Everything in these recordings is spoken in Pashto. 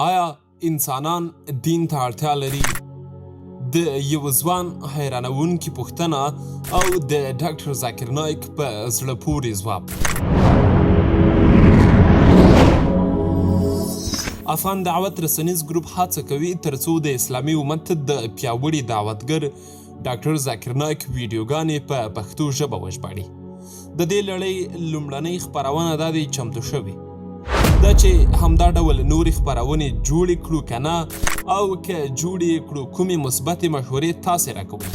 آیا انسانان دین ته اړتیا لري؟ د یو ځوان حیرانوونکې پوښتنه او د ډاکټر ذاکر نایک په زړه پورې ځواب. افغان دعوت رسنیز ګروپ هڅه کوي ترڅو د اسلامي امت د پیاوړي دعوتګر ډاکټر ذاکر نایک ویډیوګانې په پښتو ژبه وژباړي. د دې لړۍ لومړنۍ خپرونه دا دی چمتو شوې دا چې همدا ډول نورې خپرونې جوړې کړو که نه، او که جوړې یې کړو کومې مثبتې مشورې تاسې راکوئ؟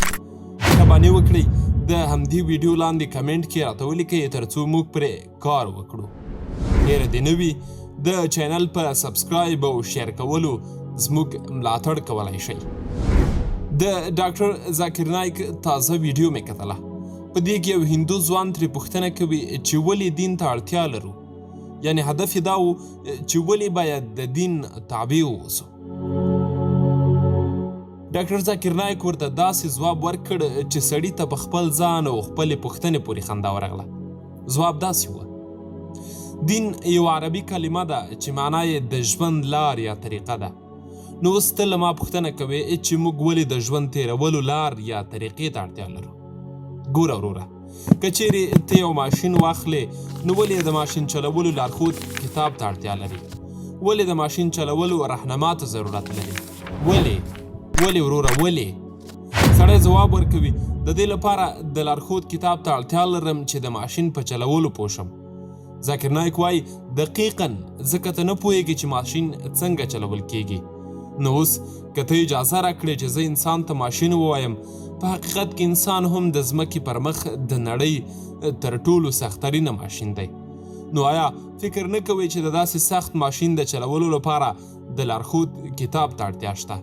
مهرباني وکړئ د همدې ویډیو لاندې کمنټ کې راته ولیکئ ترڅو موږ پرې کار وکړو. هېره دې نه وي د چینل په سبسکرایب او شیر کولو زموږ ملاتړ کولای شئ. د ډاکټر ذاکر نایک تازه ویډیو مې کتله. په دې کې یو هندو ځوان ترې پوښتنه کوي چې ولې دین ته اړتیا لرو، یعنی هدف یې دا و چې ولې باید د دین تابع اوسو. ډاکټر ذاکر نایک ورته داسې ځواب ورکړ چې سړي ته په خپل ځان او خپلې پوښتنې پورې خندا ورغله. ځواب داسې و: دین یو عربي کلمه ده چې معنا یې د ژوند لار یا طریقه ده. نو اوس ته له ما پوښتنه کوې چې موږ ولې د ژوند تېرولو لار یا طریقې ته اړتیا لرو؟ ګوره وروره، که چیرې ته یو ماشین واخلې نو ولې د ماشین چلولو لارښود کتاب ته اړتیا لرې؟ ولې د ماشین چلولو رهنما ته ضرورت لرې؟ ولې؟ ولې وروره ولې؟ سړی ځواب ورکوي، د دې لپاره د لارښود کتاب ته اړتیا لرم چې د ماشین په چلولو پوه شم. ذاکر نایک وایي، دقیقاً، ځکه ته نه پوهېږې چې ماشین څنګه چلول کېږي. نو اوس که ته اجازه راکړې چې زه انسان ته ماشین ووایم، په حقیقت کې انسان هم د ځمکې پر مخ د نړۍ تر ټولو سخترینه ماشین دی. نو آیا فکر نه کوې چې د داسې سخت ماشین د چلولو لپاره د لارښود کتاب ته اړتیا شته؟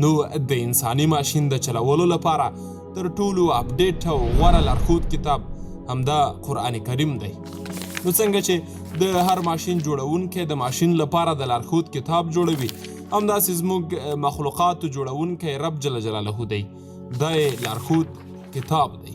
نو د انساني ماشین د چلولو لپاره تر ټولو اپډیټ او غوره لارښود کتاب همدا قرآن کریم دی. نو څنګه چې د هر ماشین جوړونکی د ماشین لپاره د لارښود کتاب جوړوي، همداسې زموږ مخلوقاتو جوړونکی رب جل جلاله دی، دا یې لارښود کتاب دی.